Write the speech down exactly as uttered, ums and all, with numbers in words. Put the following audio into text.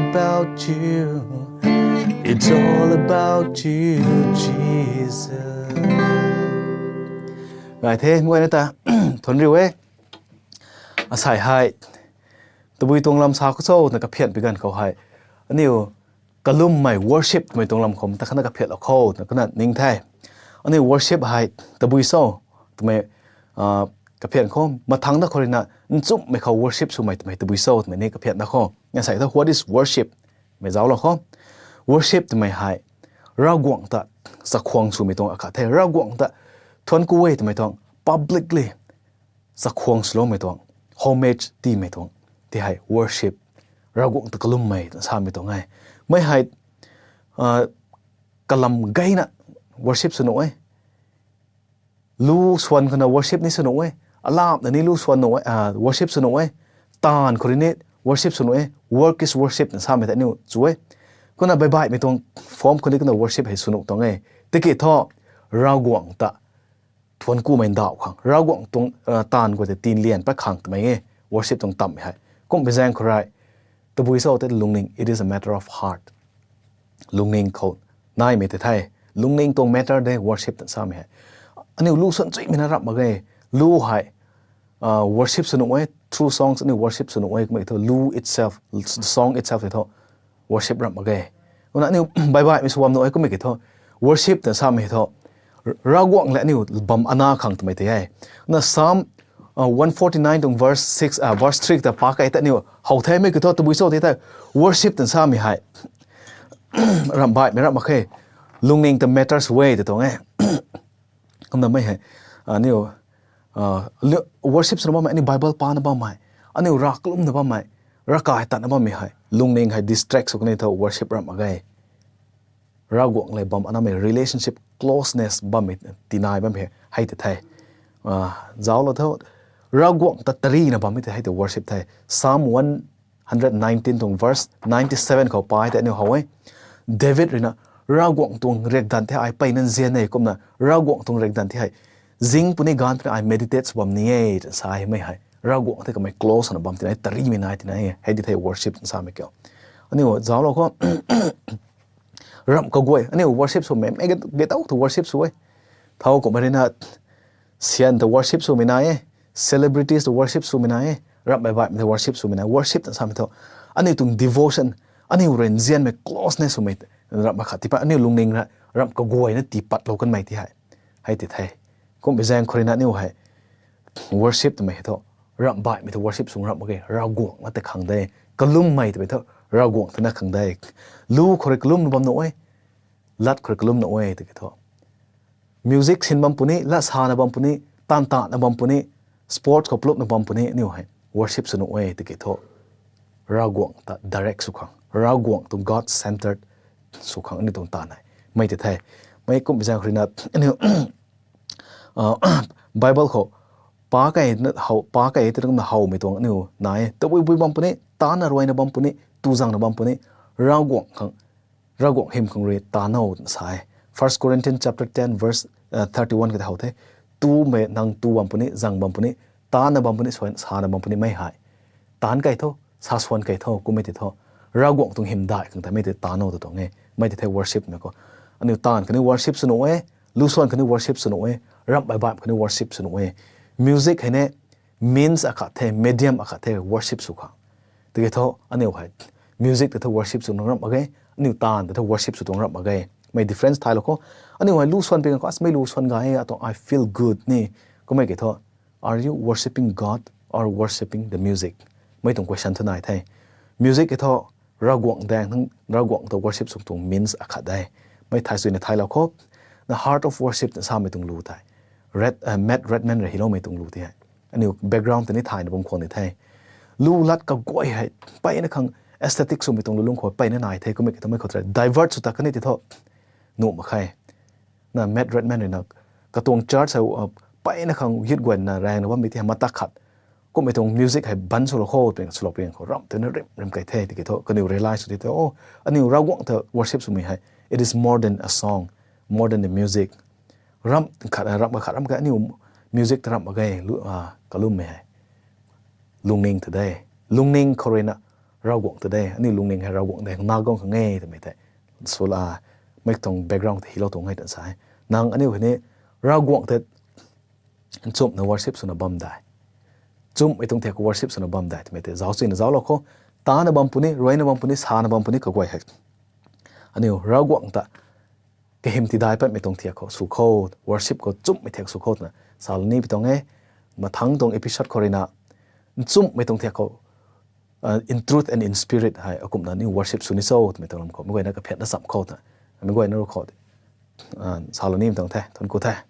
about you. It's all about you, Jesus. Ngai the, ngai na ta, thuan riu e. Asai hei, tabui tuang lam sa khou cho, na kaphian pi ganv khou hei. Aniu, kalummei worship twmei tuang lam khou, ta khana kaphian lou khou, na kana ning the. Aniu worship hei, tabui cho, twmei, ah, kaphian khou, mathang da khou rui na, nchumhmei khou worship swmei twmei tabui cho, twmei ni kaphian da khou. Ngai sai tho, what is worship? Mei zauc lou khou. Worship twmei hei, Ravguangc ta chakhwang swmei tuang akhat the. Ravguangc ta thuan ku e twmei tuang publicly chakhwang swloumei tuang, homage tiimei tuang, ti hei worship. Ravguangc ta kalummei twna samei tuang e. Mei hei, ah, kalam gayna worship sw nuh e. Lu swan khou na worship ni sw nuh e. Alamna ni lu swan nuh e, ah, worship sw nuh e. Taanv khou rui ni worship sw nuh e. Work is worship na samei ta aniu chu e. Kumna baibaihmei tuang form khou ni kumna worship hei sw nuh tuang e. Tiki thu, Ravguangc ta thuan kumei ndauh khang, Ravguangc tuang, ah, taanv guay tei tinlian pat khang twmei e, worship tuang tammei hei. Kum pi zaeng khou rui, tabui cho tei lungning, it is a matter of heart. Lungning khou naimei tei the. Lungning tuang matter de worship twna samei hei. Aniu lu swan chuimei na ramh mak ge. Lu hei, ah, worship sw nuh e, through songs aniu worship sw nuh e, kummei thu lu itself, the song itself tei thu worship ramh mak ge. Kumna aniu baibaihmei sw bam nuh e, kummei ki thu worship twna samei thu, Ravguangc le aniu bam ana khang twmei tei e. Na Psalm, ah, one forty-nine tuang verse six, ah, verse three ta pa kei ta aniu how the, mei ki thu tabui cho tei tei worship twna samei hei. Ramh baihmei ramh mak khe. Lungning ta matters way tei tuang e. Kumna mei hei, aniu, ah, worship swna bammei, aniu Bible pana bammei, aniu rav kalumna bammei, ravkai tatna bammei hei, lungning hei distract sw kani thu worship ramh mak ge. Ravguangc le bam anamei relationship, closeness bammei, tinai bammei hei tei the. Ah, zauc lou tho, Ravguangc ta tarina bammei tei hei tei worship the. Psalm one hundred nineteen tuang verse ninety-seven khou pa tei aniu how e. David rui na, Ravguangc tuang riakdanv tei ai mpeyna nzian e, kumna Ravguangc tuang riakdanv tei hei zing puni gaanv puni ai meditate sw bam ni e twna sa e. Mei hei Ravguangc tei kamei close na bam tinai, tarimei nai tinai, hei di thei worship twna samei kiu. Aniu zauc lou khou, ramh kaguay aniu worship swmei, mei ge, ge tau thu worship sw e. Thau kummei rui na, syan ta worship swmei nai e, celebrities ta worship swmei nai e, ramh baibaihmei ta worship swmei nai, worship twna samei thu aniu tuang devotion, aniu rui nzianmei closeness swmei, ramh khat tiipat, aniu lungning ra, ramh kaguayna tiipat lou kanmei ti hei, hei ti the. Kummei zaeng khou rui na aniu hei worship twmei hei thu, ramh baihmei thu worship sw ramh mak ge, Ravguangc na tei khang de. Kalummei twmei thu Ravguangc tei na khang de. Lu khou rui kalumna bam nuh e, lat khou rui kalumna e tiki thu, music sin bam puni, lat sana bam puni, taanv tatna bam puni, sports khou plupna bam puni, aniu hei worship sw nuh e tiki thu, Ravguangc ta direct sw khang, Ravguangc tuang God centered sw khang aniu tuang taanv hei. Mei tei the, mei kum zaeng khou rui na, aniu, ah, Bible khou pa kei na how, pa kei tei kumna howmei tuang aniu nai e. Tabuibui bam puni, taanna ruaina bam puni, tuzangna bam puni, Ravguangc khang, Ravguangc hym khang rui taanv o twna sa e. First Corinthians chapter ten verse, uh, thirty-one kata how the. Tumei nang tu bam puni, zang bam puni, taanna bam puni, swan, sana bam puni, mei hei. Taanv kei tho, sa swan kei tho, kummei tei thu, Ravguangc tuang hymdaih khang tei mei tei taanv o ta tuang e. Mei tei the worship mei khou. Aniu taanv kaniw worship sw nuh e, lu swan kaniw worship sw nuh e, ramh baibaih kaniw worship sw nuh e. Music hei ne, means akhat the, medium akhat the worship sw khang. Tiki thu aniu hei music tei thu worship sw tuang ramh mak ge, aniu taanv tei thu worship sw tuang ramh mak ge. Mei difference thay lou khou. Aniu hei lu swan pi ganv khou, as mei lu swan gay e, atuang I feel good ni. Kummei ki thu, are you worshiping God or worshiping the music? Mei tuang question thu nai the. Music ki thu, Ravguangc daeng thang, Ravguangc ta worship sw tuang means akhat de. Mei thay suina thay lou khou. Na Heart of Worship twna samei tuang lu tei, Red, uh, Matt Redman rui hyloumei tuang lu tei hei, aniu background tei ni thayna bam khwan ni the. Lu lat kaguay hei, mpeyna khang aesthetic swmei tuang lu lungc khou mpeyna nai the, kummei ki thu mei khou tei divert sw ta kani ti thu, nuh mak khe. Na Matt Redman rui na, katuang church hei, uh, mpeyna khang youth guayna raengna bammei tei hei mata khat, kummei tuang music hei ban swlou khou twna swlou pi ganv khou ramh tei na rim, rim kei the tiki thu, kaniw realize sw ti thu, oh, aniu Ravguangc ta worship swmei hei, it is more than a song, more than the music. Ramh khat, ramh khat, ramh khat, aniu music ta ramh mak ge, lu, ah, kalummei hei lungning ta de. Lungning khou rui na, Ravguangc ta de, aniu lungning hei Ravguangc de, na guang khang e twmei tei. Sula, mei tuang background ta hilou tuang e tan sa e. Nang aniu hei ni, Ravguangc ta nchumhna worship swna bam dai. Nchumhmei tuang thiak khou worship swna bam dai twmei tei zauc chuna zauclou khou. Tana bam puni, ruina bam puni, sana bam puni kaguay hei. Aniu Ravguangc ta kahym tidai patmei tuang thiak khou sw khou, worship khou nchumhmei thiak sw khou twna salou ni pi tuang e. Mathangc tuang episode khou ruina, nchumhmei tuang thiak khou, uh, in truth and in spirit hei akumhna aniu worship sw ni cho twmei tuang lam khou mei guayna kaphiatna cham khou twna, mei guayna ru khou, uh, salou ni pi tuang the, thuanc ku the.